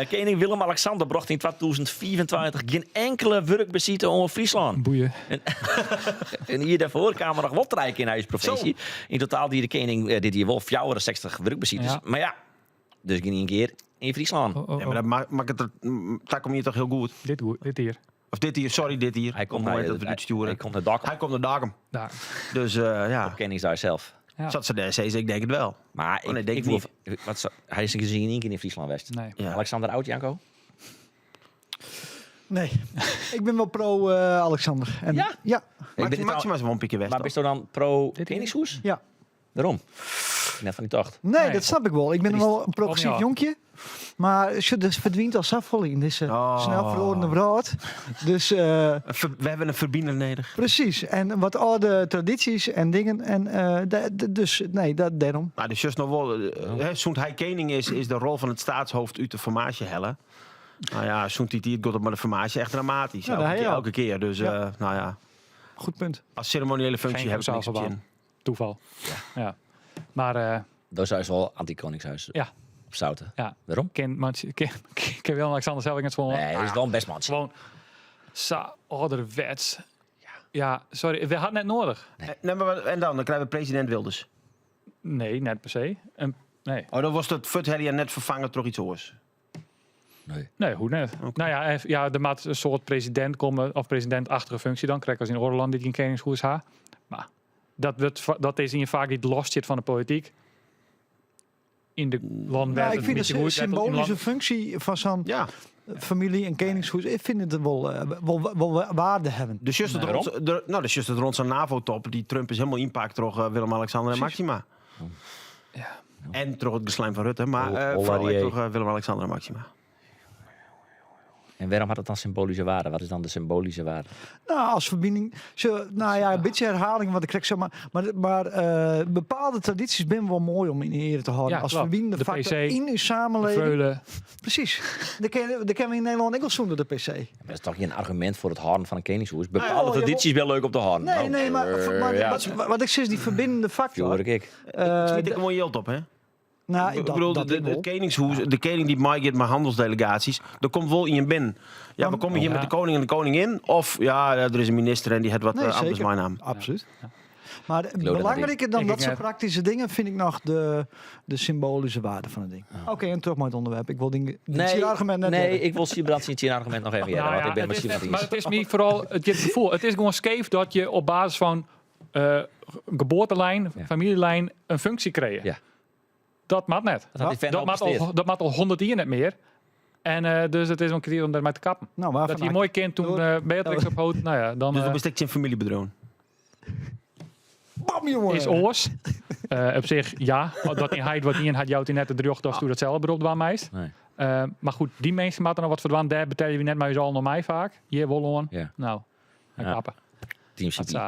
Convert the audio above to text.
Kening Willem-Alexander brocht yn 2025 gjin inkele wurkbesite oan Fryslân. Boeie. In jier dêrfoar kaam er noch wol trije kear nei ús provinsje. Yn totaal die de kening dit jier wol 64 wurkbesites. Maar ja, dus gjin ien kear yn Fryslân. Oh, oh, Ja, maar oh. dat makket it takom jier toch hiel goed. Dit, dit jier. Of dit jier, sorry, dit jier. Hy komt Op het nei moment dat we dit stjoeren. Hy komt nei Dokkum. Hy komt nei Dokkum. Daar. Dus ja, Op Koningsdei sels. Ja. Zat ze daar, zei ze, ik denk het wel. Maar Oh, nee, denk ik ik wil, wat, hy is gjin ien kear yn Fryslân west. Nee. Ja. Alexander Oud, Janko? Nee, ik ben wel pro Alexander. En, Ja? Ja. Ik ben Maxima is wel een piekje west. Maar bist du dan pro Koningshûs? Ja. Waarom? Net fan dy tocht. Nee, Nee. dat snap ik wel. Ik ben Triest. wel een progressief Ja. jonkje. Maar dat verdwijnt al zoveel in deze snel verlorene wereld. Dus We hebben een verbinder nodig. Precies. En wat oude tradities en dingen. En dus nee, dat daarom. Maar dus just nog wel, hè, zo'n hij koning is, is de rol van het staatshoofd uit de formatie hellen. Nou ja, zo'n die het gaat op maar de formatie echt dramatisch. Ja, elke, daar keer, hij al. elke keer. Dus nou ja, Goed punt. als ceremoniële functie Geen heb ik niks op kausaal zin. Toeval. Ja. Maar Dat is wel anti-Koningshuis. Ja. Op Zouten. Ja. Waarom? Ken, ken, ken Willem-Alexander zelf net gewoon. Nee, hij is wel een best mansje. Gewoon zo ouderwets. Ja, sorry, we hadden net nodig. Nee, maar en dan? Dan krijgen we president Wilders. Nee, net per se. Nee. Oh, dan was dat Fut net vervangen door iets oors. Nee. Nee, hoe net. Nou ja, ja, er moet een soort president komen of presidentachtige functie dan. Krijg ik als in Orland die geen koningshoes ha. Maar dat, wordt dat is in je vaak niet los zit van de politiek. In de land Nou, ik vind de symbolische functie van zo'n familie en koningshuis, ik vind het wel waarde hebben. Dus juist het Nee. rond, de, nou, dus juist het rond zijn NAVO-top. Die Trump is helemaal inpakt door Willem-Alexander en Maxima. En door het geslijm van Rutte, maar vooral Holladier. ook door Willem-Alexander en Maxima. En waarom had het dan symbolische waarde? Wat is dan de symbolische waarde? Nou, als verbinding. Zo, nou ja, een beetje herhaling wat ik krijg, zeg maar. Maar bepaalde tradities zijn wel mooi om in ere te houden. Ja, Als klopt. verbindende De factor PC, in uw De samenleving. Freule. Precies. Daar kennen we in Nederland ook wel zonder de PC. Maar dat is toch geen argument voor het houden van een koningshoes? Bepaalde Oh, jawel. tradities wel leuk om te houden. Nee, Nou, nee, maar ja. wat ik zeg is die verbindende factor. Hoor ik. Smiet ik gewoon jild op, hè? Nou, Ik bedoel, dat ik het wel. koningshoes, de koning die meegaat met handelsdelegaties, er komt wel in je binnen. Ja, we komen hier met de koning en de koningin. Of ja, er is een minister en die heeft wat Nee, anders zeker. mijn naam. Absoluut. Maar dat belangrijker dan Ik dat ik soort net. praktische dingen vind ik nog de symbolische waarde van het ding. Oké, en terug maar het onderwerp. Ik wil die Nee, argument net nee, hebben. ik wil Siebrand zien argument nog even hebben, Nou want ja, ik ben het met is Siebrand maar eens. het is niet vooral het gevoel. Het is gewoon scheef dat je op basis van geboortelijn, familielijn een functie creëert. Dat mag net. Dat had die fan Dat al mag al, presteerd. dat mag al 100 jaar net meer. En dus het is een keer om daarmee te kappen. Nou, waarvan Dat hij mooi kind toen Door. Beatrix op hout, nou ja, dan Dus dan bestikt je een familiebedroon. Bam, jongen! is oors. Op zich, ja. Dat in hij wat niet in had jou net de driocht als toen datzelfde beroep waar meest. Nee. Maar goed, die mensen moeten nog wat verdwaan. Daar betalen we net maar eens al nog mij vaak. Hier, Wollon. Ja. Nou, en Ja. kappen. Team Dat CP. is,